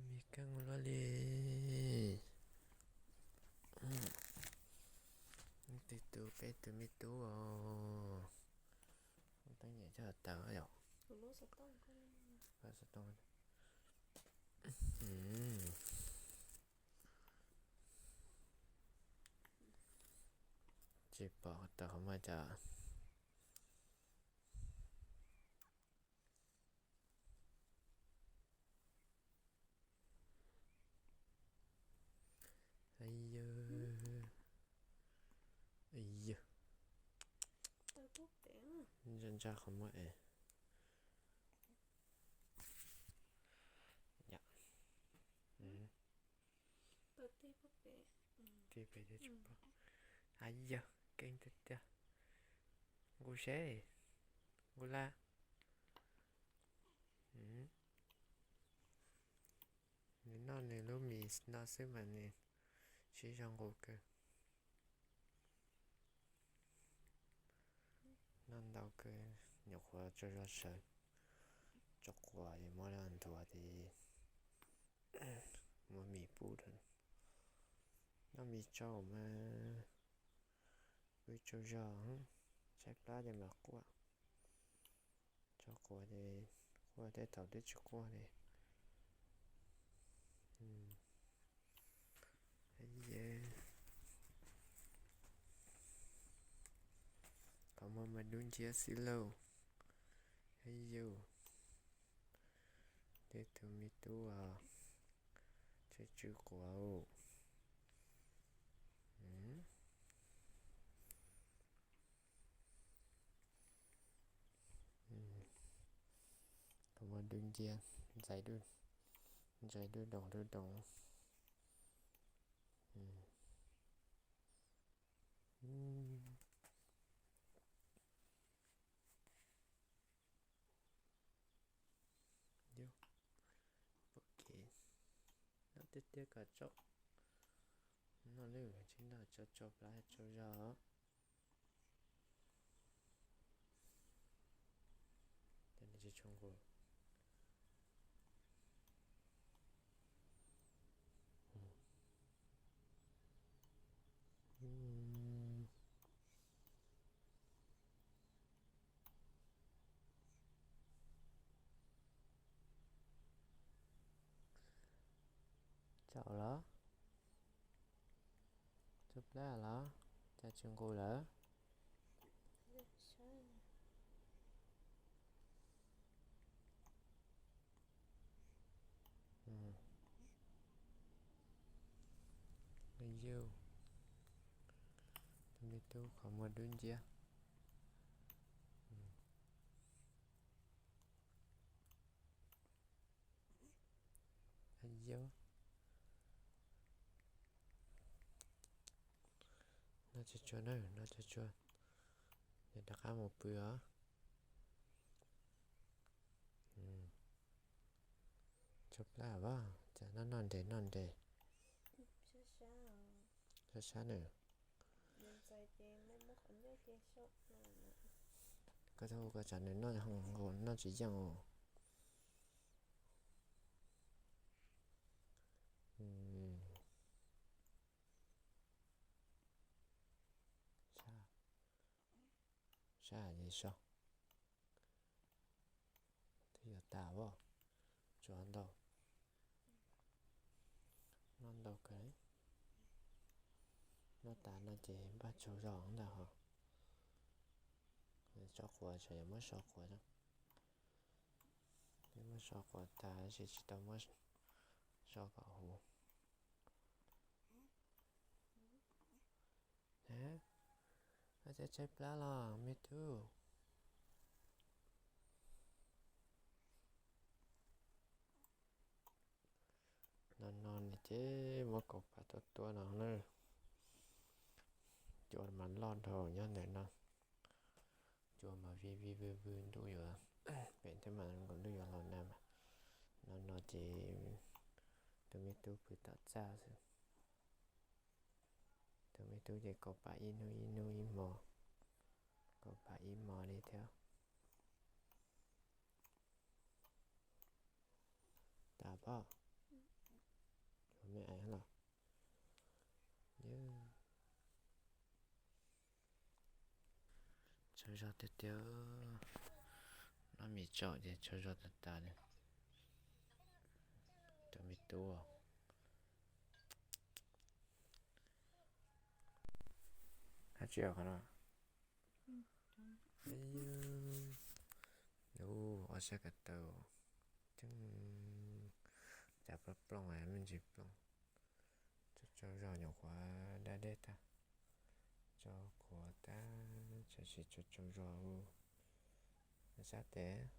Me keej luaj li. Tej tus peb tus me tub os. Teeb nyem coj tawm yom. Tsis pom tawm qhov muag cas. Yog, yog, ntsa ntsa qhov muag es. Tej pem tsis pom. Yog keej tiag tiag. Nqus seb, nqus lawm. Nws noj nws lub mis no xwb mas nws sib zog nqus kawg. Noj ntau kawg, nyuam qhuav tsaug zog sawv, tsaug quas es muab los nthuav ces muab mis pub rau. Noj mis tsaug mas pw tsaug zog, tshaib plab ces mam quaj. Tsaug quas ces quaj tej thaum twb tsis quaj li. Qhov muag mas dub nciab xwb lauj. Yog, tej tus me tub tsw tsw quas. Qhov muag dub nciab, ntxais dub, ntxais dub doog dub doog. Pom kev, noj tiag tiag kom tsaug. Noj lwj tsis noj tso tso plab tsaug zog. Cov no tsis tshua nqus. Tsaug los? Tsaug plab los? Cas tsis nqus lawm? Yog, tus me tub qhov muag dub nciab. Yog, noj tsuag tsuag na, noj tsuag tsuag, yog rov qab mus pw os. Tsaug plab os, cas noj noj nres noj nres. Sab sab na. Koj tau ua koj tsam nws noj nqus noj tsis yeej os. Sab, sab ces so. Twb yuav tas as, tsuav ntau. Noj ntau kawg. Noj tas no ces npaj tsaug zog ntag hos. Tso quav, tsam yog muab so quav, muab so quav tas tab sis tsis tau muab so kom huv. Ab, tshaib tshaib plab los me tub? No no ne ces muab kaus pam tuab tuab no na. Cua mas loj dhau nyob ntawm no. Cua mas vij vij vwj vwj ntuj yuav, pem thiab mas nkaus ntuj yuav los nag mas. No no ces tus me tub pw tom txaj xwb. Tus me tub ces kaus pam ib hnub ib hnub ib hmo, kaus pam ib hmo li thiab. Tas pob. Me ais los. Tsaug zog tiag tiag. Noj mis tsaum ces tsaug zog tas tas li. Cov me tub. Hab tsis yog qhov no. Ub, ob sab ko taw. Ceeb, cas plooj plooj me ntsis plooj. Tsaug zog nyuam qhuav dab deb tag. Tsaug qhuav tag, tshaj sis tsaug zog. Sab tes.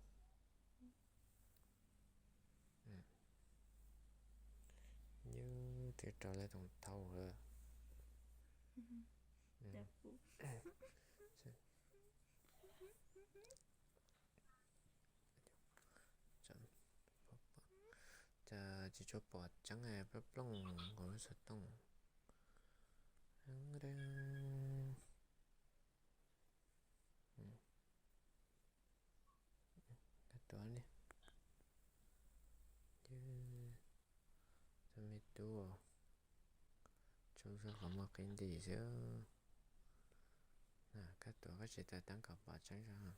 Yus twb rau lawv toom thau lawm. Cas tsis tshua pom tseeb, plooj plooj nkaus lub xov tooj. Kab tuav li. Cov me tub, tsaug zog qhov muag qi nti xwb. Kab tuav koj tsis tau teeb kom pom tseeb zog.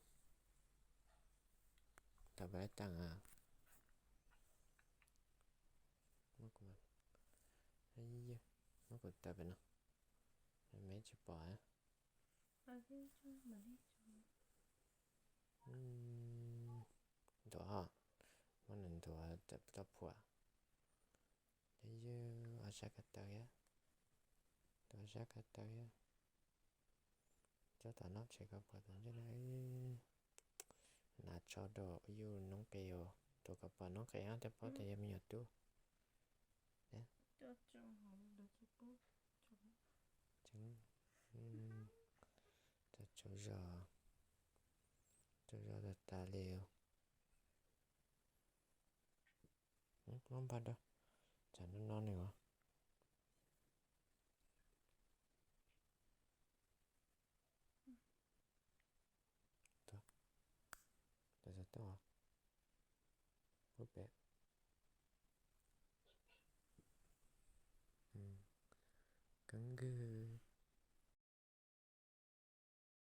Tau pab teeb. Muab kuv taw pem no, me tsis pom. Ntuav, muab nws ntuav tau phuam. Yus ob sab ko taw thiab, ntuav ob sab ko taw thiab. Coj tom no tsev ko pom tom ntej na. Hnav tsho rau yus noob qes os, rau kom pom noob qes hab thiaj paub tias yog me nyuam tub. Tsaug zog, tsaug zog tas tas li. Muab npaj rau, tsam no no nws os. Tus xov tooj, ub pem,